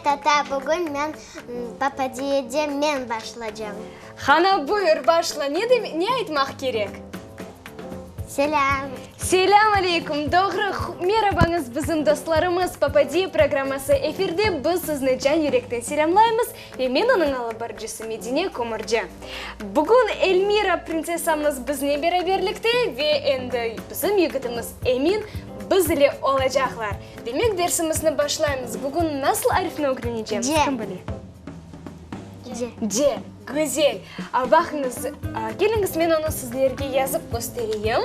tata, bugün men Papadiyede men başlacam. Qana, buyur, başla, ne dem, ne aytmaq kerek? Selâm! Selâm aleyküm! Doğru, merabañız, bizim dostlarımız, Papadiye programması efirde, biz sizni can yürekten selâmlaymız ve men onıñ alıp barıcısı Medine Kömürci. Bugün Elmira printsessamız biznen beraberlikte ve endi bizim yigitimiz Emin biz ile olacaqlar. Demek, dersimizni başlaymız. Bugün nasıl arifni ögrenecemiz, kim bile? C. C. Güzel. Baqıñız, keliñiz, men onı sizlerge yazıp köstereyim.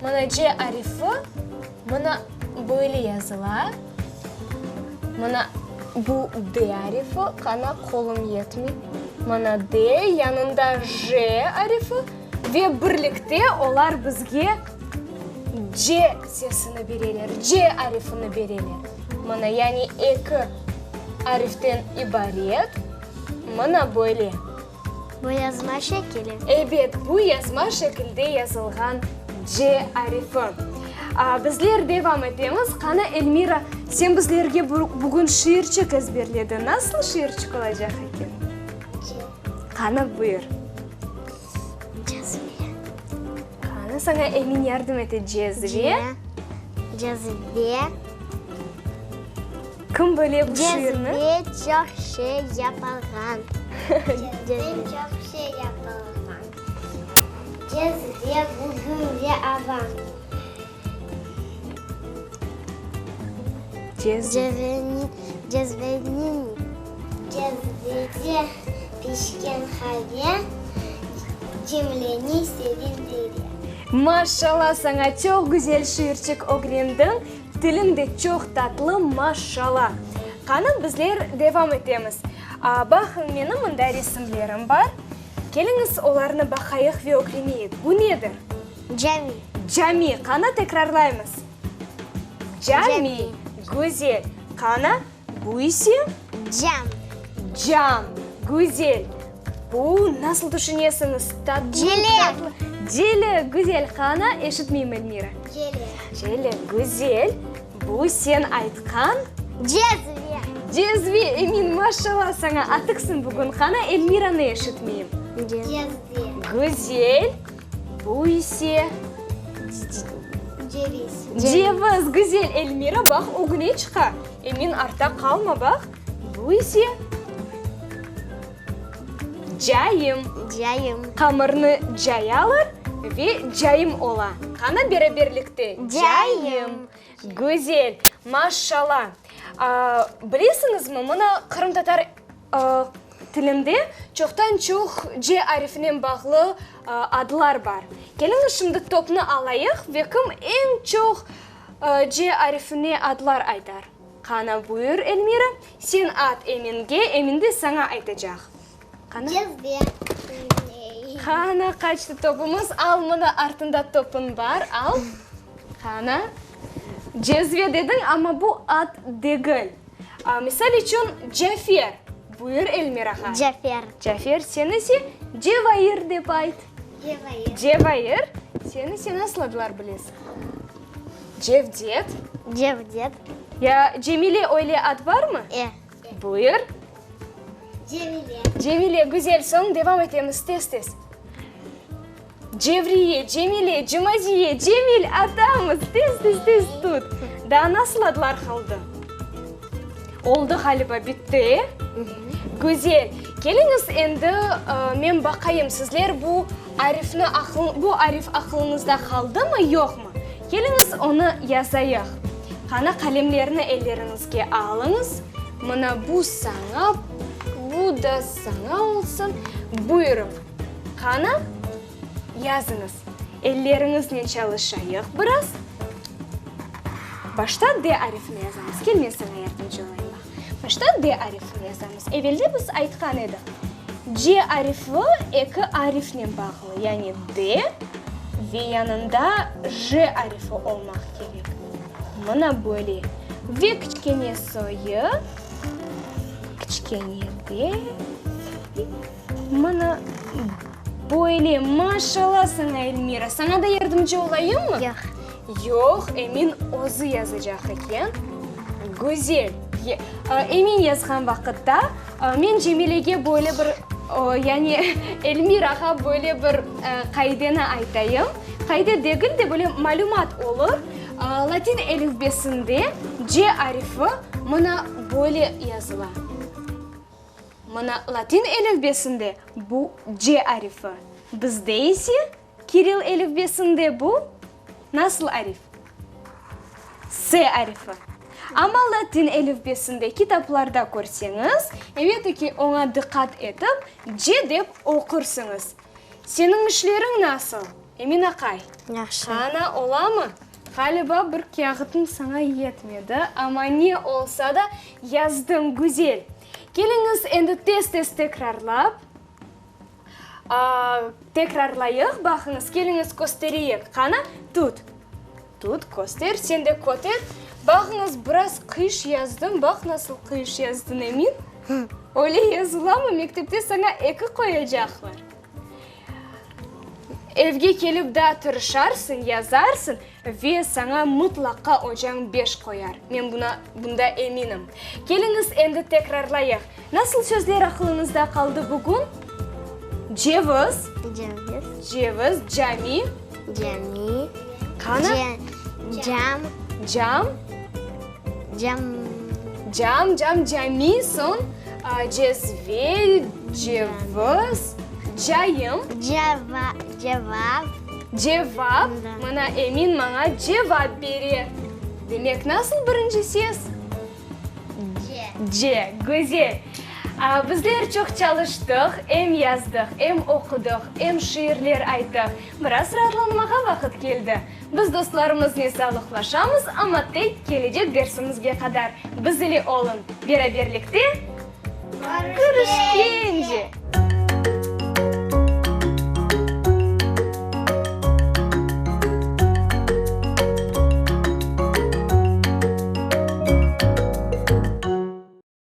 Mına C arifi, mına böyle yazıla. Mına bu D arifi, qana, qolum yetmey. Mına D, yanında J arifi ve birlikte olar bizge C sesini bereler, C arifini bereler. Mına, yani eki ariften ibaret. Mına böyle. Bu yazma şekili. Ebet, bu yazma şekilde yazılğan C arifi. Bizler devam etemiz. Qana, Elmira, sen bizlerge bugün şiirçik ezberlediñ. Nasıl şiirçik olacaq eken? C. Qana, buyur. Cezve. Qana, saña Emin yardım ete. Cezve. C. Cezve. Kim bile bu şiirni? Cezve çoq şey yapılğan. Cezve çoq şey yapılğan. Cezve bugün de ava. Cezveniñ cezvede pişken qave cümleni sevindire. Maşallah saña, çoq güzel şiirçik ögrendiñ. Tiliñ de çoq tatlı, maşşala! Qani, bizler devam etemiz. Baqıñ, menim mında resimlerim bar. Keliñiz, olarnı baqayıq ve ögreneyik. Bu nedir? Cami. Cami. Qani, tekrarlaymız. Cami. Güzel. Qani, bu ise? Cam. Cam. Güzel. Bu, nasıl tüşünesiñiz, tatlı, Celek. Celek, güzel. Qana, eşitmeyim, Elmira. Celek. Celek, güzel. Bu sen aytqan? Cezve. Cezve, Emin, maşallah saña, atıqsıñ bugün. Qana, Elmiranı eşitmeyim. Cezve. Güzel. Bu ise? Ceviz. Ceviz, güzel. Elmira, baq, ögüne çıqa. Emin, artta qalma, baq. Bu ise? Cayım. Cayım. Qamırnı cayalar ve cayım ola. Qana beraberlikte? Cayım. Güzel. Maşşala. Bilesiñizmi, mına qırımtatar tilinde çoqtan-çoq C arifinen bağlı adlar bar. Keliñiz şimdi topnı alayıq ve kim eñ çoq C arifine adlar aytar? Qana, buyur, Elmira, sen at Eminge, Emin de saña aytacaq. Qana. Cezve. Qana, qaçtı topumız? Al, mına artında topun bar, al. Qana. Cezve dediñ, amma bu at degil. Misal içün, Cafer. Buyur, Elmirağa. Cafer. Cafer, sen ise Cevair dep ayt. Cevair. Cevair. Sen ise nasıl adlar bilesiñ? Cevdet. Cevdet. Ya Cemile öyle ad barmı? E. Buyur. Cemile. Cemile, güzel, soñ devam etemiz, tez-tez. Cevriye, Cemile, Cumaziye, Cemil, atamız, tez-tez, tez tut. Daa nasıl adlar qaldı? Oldı ğaliba, bitti, e? Güzel. Keliñiz endi, men baqayım, sizler bu arifni aqıl, bu arif aqılıñızda qaldımı, yoqmı? Keliñiz, onı yazayıq. Qana, qalemlerni elleriñizge alıñız. Mına bu saña, bu da saña olsun. Buyurıñ, qana, yazıñız. Elleriñiznen çalışayıq biraz. Başta D arifini yazamız. Kel, men saña yardımcı olayım, baq. Başta D arifini yazamız. Evelde biz aytqan edik, C arifi eki arifnen bağlı, yani D ve yanında J arifi olmaq kerek. Mına böyle. Ve kiçkene soyu, kiçkene D, mına böyle. Maşallah saña, Elmira. Saña da yardımcı olayımmı? Yoq. Yoq, Emin özü yazacaq eken. Güzel. Emin yazğan vaqıtta, men Cemilege böyle bir, yani Elmirağa böyle bir qaideni aytayım. Qaide degil de, böyle malümat olur. Latin elifbesinde C arifi mına böyle yazıla. Mına latin elifbesinde bu C arifi. Bizde ise Kiril elifbesinde bu nasıl arif? S arifi. Amma latin elifbesinde kitaplarda körseñiz, elbette ki, oña diqqat etip, C dep oqursıñız. Seniñ işleriñ nasıl, Emin aqay? Yahşı. Ana, olamı? Ğaliba, bir kâğıtım saña yetmedi, amma ne olsa da, yazdım, güzel. Keliñiz, endi tez-tez tekrarlap. Tekrarlayıq, baqıñız, keliñiz, köstereyik. Qana, tut. Tut, köster, sen de köter. Baqıñız, biraz qıyış yazdım, baq nasıl qıyış yazdın, Emin. Öyle yazılamı, mektepte saña eki qoyacaqlar. Evge kelip daa tırışarsıñ, yazarsıñ ve saña mıtlaqa ocañ beş qoyar. Men buna, bunda eminim. Keliñiz, endi tekrarlayıq. Nasıl sözler aqılıñızda qaldı bugün? Ceviz. Ceviz. Ceviz, cami. Cami. Qana? Cam. Cam. Cam. Cam, cam, cami, soñ cezve, ceviz, cayım. Ceva, cevap. Cevap. Mına Emin maña cevap bere. Demek, nasıl birinci ses? C. C, güzel. Bizler çoq çalıştıq, em yazdıq, em oqudıq, em şiirler ayttıq. Biraz raatlanmağa vaqıt keldi. Biz dostlarımıznen sağlıqlaşamız, amma tek kelecek dersimizge qadar. Biz ile olun, beraberlikte.